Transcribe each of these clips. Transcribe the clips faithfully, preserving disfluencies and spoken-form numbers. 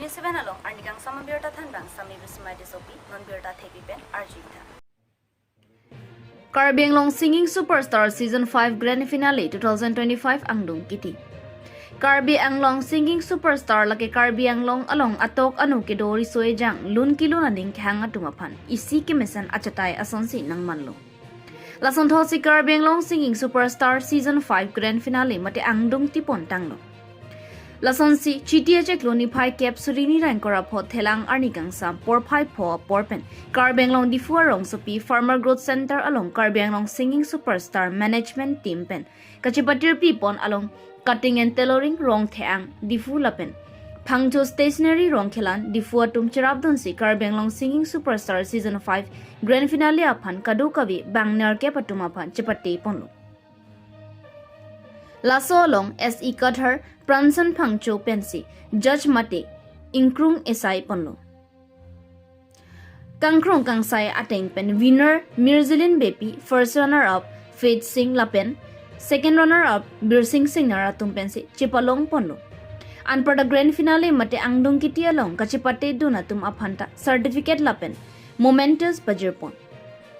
Seven along arnikangsam abirta thanbang Sami Bismai Tissopi, non birta thepi pen arjuitha. Karbi Anglong Singing Superstar Season five Grand Finale two thousand twenty-five angdung kiti. Karbi Anglong Singing Superstar lake Karbi Anglong along atok anu kedo riso ejang lun kelun aning kehang atum aphan isi kemesen achatai asonsi nangmanlo. Lason thotsi Karbi Anglong Singing Superstar Season five Grand Finale mate angdung tipon tanglo. Lasonsi Chiti achiklo niphai kep suri ni ra ingkoi ra pho Thelang arnikangsam porphai pho apor pen Karbi Anglong Diphu arongsopi Farmer Growth Center along Karbi Anglong Singing Superstar Management Team pen kachepatirpi pon along Cutting and Tailoring Rongthang Diphu lapen Phangcho Stationery Rongkhelan Diphu atum cherapdunsi Karbi Anglong Singing Superstar Season five Grand Finale aphan kadokave bang nerkep atum aphan chepate ponlo. Laso along S E Kathar, Pranson Phangcho pensi judge mate ingkrung esai ponlo. Kangkrung kangsai ateng pen winner Mirjilin Beypi, first runner up Faith Singh lapen second runner up Birsing Singnar atum pensi chepalong ponlo. Anparta Grand Finale mate angdung kiti along kachepatedun atum aphanta certificate lapen mementos pajirpon.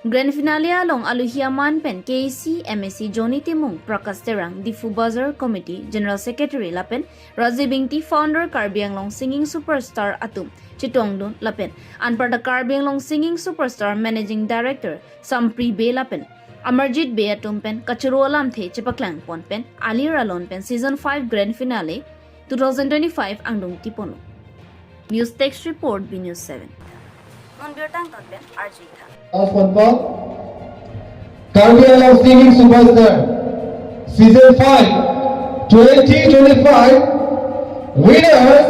Grand Finale along aluhi aman pen K A C M A C Johnny Timung, Prakash Terang, Diphu Bazar Committee General Secretary lapen Rajiv Ingti, founder Karbi Anglong Singing Superstar atum chetongdun lapen anparta Karbi Anglong Singing Superstar Managing Director Sampri Bey lapen Amarjit Bey atum pen kachoro alamthe chepaklang pon pen alir alon pen Season five Grand Finale two thousand twenty-five angdung tiponlo. News Desk Report, B News seven. Non birta angton pen arjuitha. Of Pon Pon, Karbi Anglong Singing Superstar Season five twenty twenty-five winners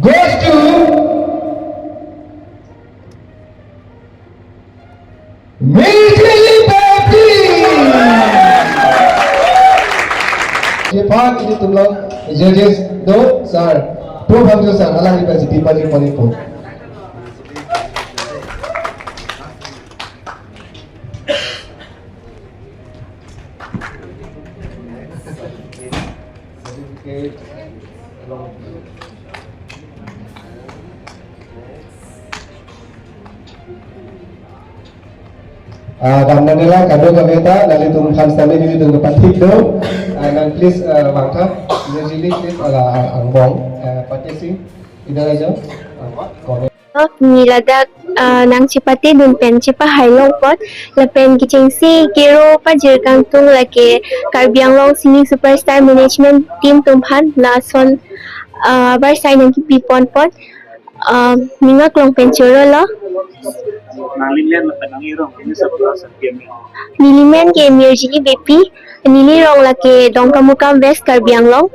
goes to Mirjilin Beypi. Jephan ilitum along judges do, sir. Pro Bhamjo sir, alangli pajirpi pajir pon ikpo. Ah, damnanela kadokave ta, nanglitum aphan sitame nelitum kepathik do. Ah, nang please, ah, vangtha. Usually please, ala angbong, ah, Patya Singh, idhar aa jao. Ah, kore. Neli ladak, ah, nangchepatedun pen chepahailong apot lapen kechengsi kero pajir kangtung lake Karbi Anglong Singing Superstar Management Team atum aphan lason, ah, abarsai nangkepi pon apot, ah, ning aklong pen chorolo. Nangli men lapen nangli rong, neli sab, sab keme. Neli men ke Mirjilin Beypi, neli rong lake Dongkamukam, West Karbi Anglong.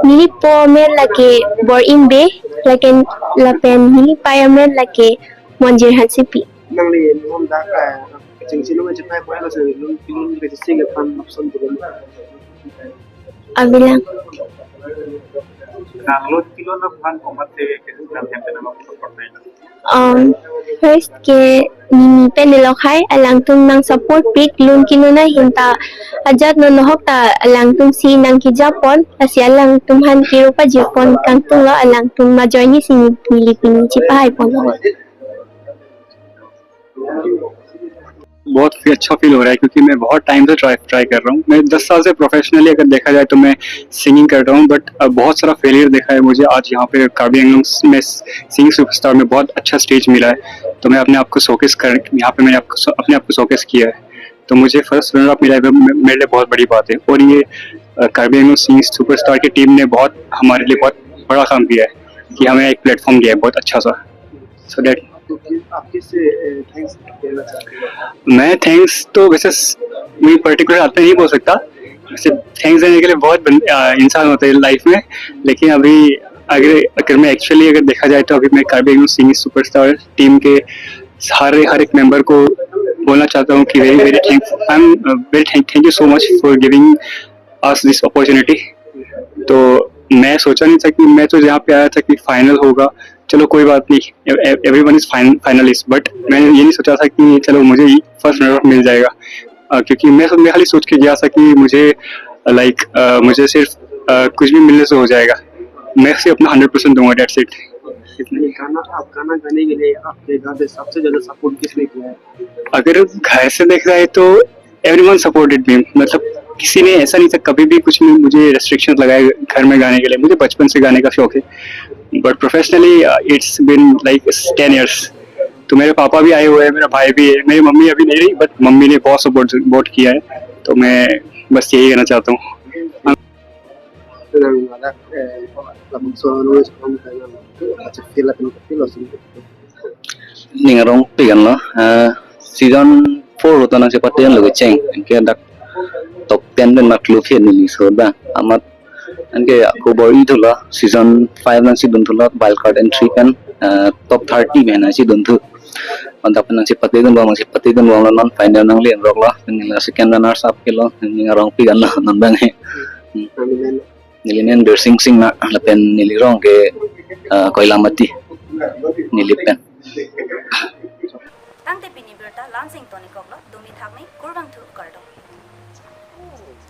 Neli po amen lake Bor-im Bey, lake lapen neli pei amen lake Monjir Hansepi. Nangli non dak, eh, kechengsi lo chepai pon, laso lun, lun kechengsi aphan option dolo. Abilang. Nang lun kelun aphan komat te ke nang hem te nang support nai. Um, first ke neli pen delok hai, alangtum nangsupport pik, lun kelun ahin ta ajat non nohok ta alangtum si nangkejapon, lasi alangtum aphan kero pajirpon kangtunglo, alangtum ajoine si neli pini chepahai ponlo. बहुत ही अच्छा फील हो रहा है, क्योंकि मैं बहुत टाइम से try try कर रहा हूँ। मैं दस साल से प्रोफेशनली अगर देखा जाए तो मैं सिंगिंग कर रहा हूँ, बट बहुत सारा फेलियर देखा है मुझे। आज यहाँ पे कार्बी आंगलोंग में सिंगिंग सुपरस्टार में बहुत अच्छा स्टेज मिला है, तो मैं अपने आप को शोकेस कर, यहाँ पे मैंने आपको अपने आप को शोकेस किया है। तो मुझे फर्स्ट रनर अप मिला है, मे- मेरे लिए बहुत बड़ी बात है। और ये अ, कार्बी आंगलोंग सिंगिंग सुपरस्टार की टीम ने बहुत हमारे लिए बहुत बड़ा काम किया है कि हमें एक प्लेटफॉर्म दिया है बहुत अच्छा सा। सो दैट आपको कि- आप किससे थैंक्स कहना चाहते हो? मैं थैंक्स तो वैसे स- कोई पर्टिकुलर हाथ पे नहीं बोल सकता। वैसे थैंक्स देने के लिए बहुत बन- अ, इंसान होते हैं लाइफ में, लेकिन अभी अगर अगर मैं एक्चुअली अगर देखा जाए तो अभी मैं कार्बी आंगलोंग सिंगिंग सुपरस्टार टीम के हर हर एक मेंबर को बोलना चाहता हूँ कि very very thank I am very thank thank you so much for giving us this opportunity। तो मैं सोचा नहीं था कि मैं तो यहाँ पे आया था कि फाइनल होगा, चलो कोई बात नहीं, everyone is finalist, बट मैंने ये नहीं सोचा था कि चलो मुझे फर्स्ट रनर अप मिल जाएगा। अ, क्योंकि मैं मैं खाली सोच के गया था कि मुझे लाइक मुझे सिर्फ अ, कुछ भी मिलने से हो जाएगा, मैं सिर्फ अपना हंड्रेड परसेंट दूंगा, दैट्स इट। ये गाना, आप गाना गाने के लिए आपके घर से सबसे ज्यादा सपोर्ट किसने किया है? अगर घर से देखा जाए तो एवरीवन सपोर्टेड मी, मतलब किसी ने ऐसा नहीं था कभी भी कुछ में मुझे रेस्ट्रिक्शन लगाए घर में गाने के लिए। मुझे बचपन से गाने का शौक है, but professionally it's been like ten years. तो मेरे पापा भी आए हुए हैं, मेरा भाई भी है, मेरी मम्मी अभी नहीं रही, बट मम्मी ने बहुत सपोर्ट बहुत किया है। तो मैं बस यही कहना चाहता हूँ। Ano nang ladak, eh, labangso ano sa kami tayo, at sa feel at ano feel o sini. Ning arong pigan lo, eh, season four utanang si paten lo kecheng, anke dak top ten pen mat club he neli so da, amat anke aku bor itu lo, season five nang si dun thu lo, wild card entry kan, eh, top thirty pen nang si dun thu. Mantap nang si pati dun bang, nang si pati dun bang lo non final nang lien rok lo, neli la second runners up ke lo, ning arong pigan lo non bang he. Kami men, Neli men Birsing Singh na, lapen neli rong ke, eh, Koilamati. Neli pen. Tangte pini birta la-an si ingtonikoklo, dumi thakmi, kurvangthu, kardom.